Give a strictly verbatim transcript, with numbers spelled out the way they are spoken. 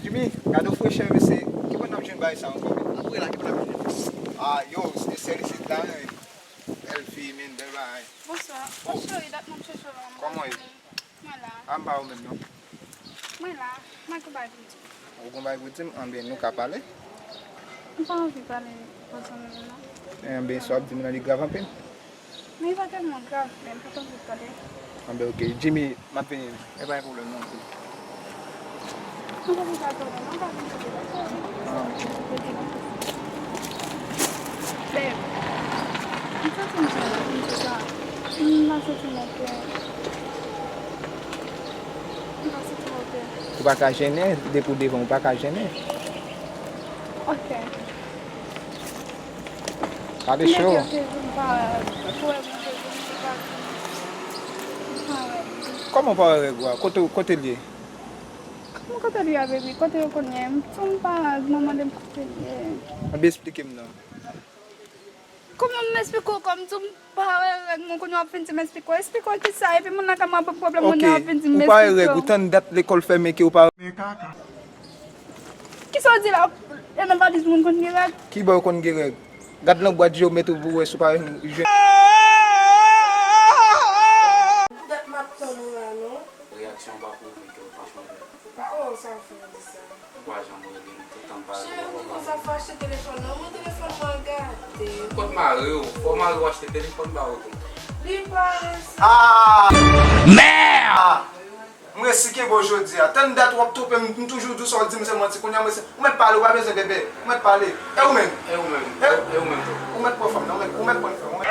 Jimmy, gade frechè, mesye. Ki bò n ap jwenn bagay sa ankò, men? Apre la, ki bò n ap jwenn? Ah, yo, se sèl isit la, men. Bèl fi, men, bèl bagay. Bonswa. Oh, cheri, dat m ap chèche w la. Kòman w ye? Mwen la. Ah, m pa ou menm, non. Mwen la. Mwen gon bagay pou m di w. Ou gon bagay pou di m? Anben, nou ka pale. M pa anvi pale pou zanmi m, non. Anben, sa w ap di m nan, li grav anpil? Men li pa tèlman grav, men m pa t anvi pale. Anben, oke. Jimmy, m ap vini. E pa yon pwoblèm, non, oke. Mwen pa vin pale non, mwen pa vin pale non, cheri. Ah. Babe, m santi m jan la, m di sa. M pa santi m oke. M pa santi m oke. Ou pa ka jennen, depi w devan, ou pa ka jennen. Oke. Pale cho. Kòman w pa wè règ ou a? Kote, kote l ye? Kòman kote l ye a, baby? Kote yo konn ye? M tou m pa wè, m mande m kote l ye. Anben, esplike m non. Kòman m esplike w? Kòm tou m pa wè règ mwen, kounye w ap vin di m esplike w. Esplike w kisa? Epi moun nan ka mwen ap pwoblèm, kounye w ap vin di m esplike w. Ou pa wè règ ou, tann dat lekòl fèmen ke ou pa wè. Kisa w di la? E nan valiz moun konn gen règ? Ki bò yo konn gen règ? Gad nan bwat je w mete pou wè si w pa jwenn. Dat m ap tann ou la, non. Reyaksyon w pa pwouve ke w pa chanje. Pa wè w sa w fè di sa. Ou pa janm rele m, tout tan m pa rele w, ou pa pale. Cheri, m te konn sa fò achte telefòn nan, men telefòn mwen gate. Kot mari w? Fò mari w achte telefòn ba ou tou. Li pa wè sa. Ah! Merde! M resi kenbe w jodi a. Tann dat w ap twonpe m, m toujou di w sa w di m se manti. Kounye a m resi, ou mèt pale, ou pa bezwen bebe. Ou mèt pale. E ou menm? E ou menm? E ou menm tou? Ou mèt pran fanm nan, ou mèt, ou mèt pran fanm, ou mèt.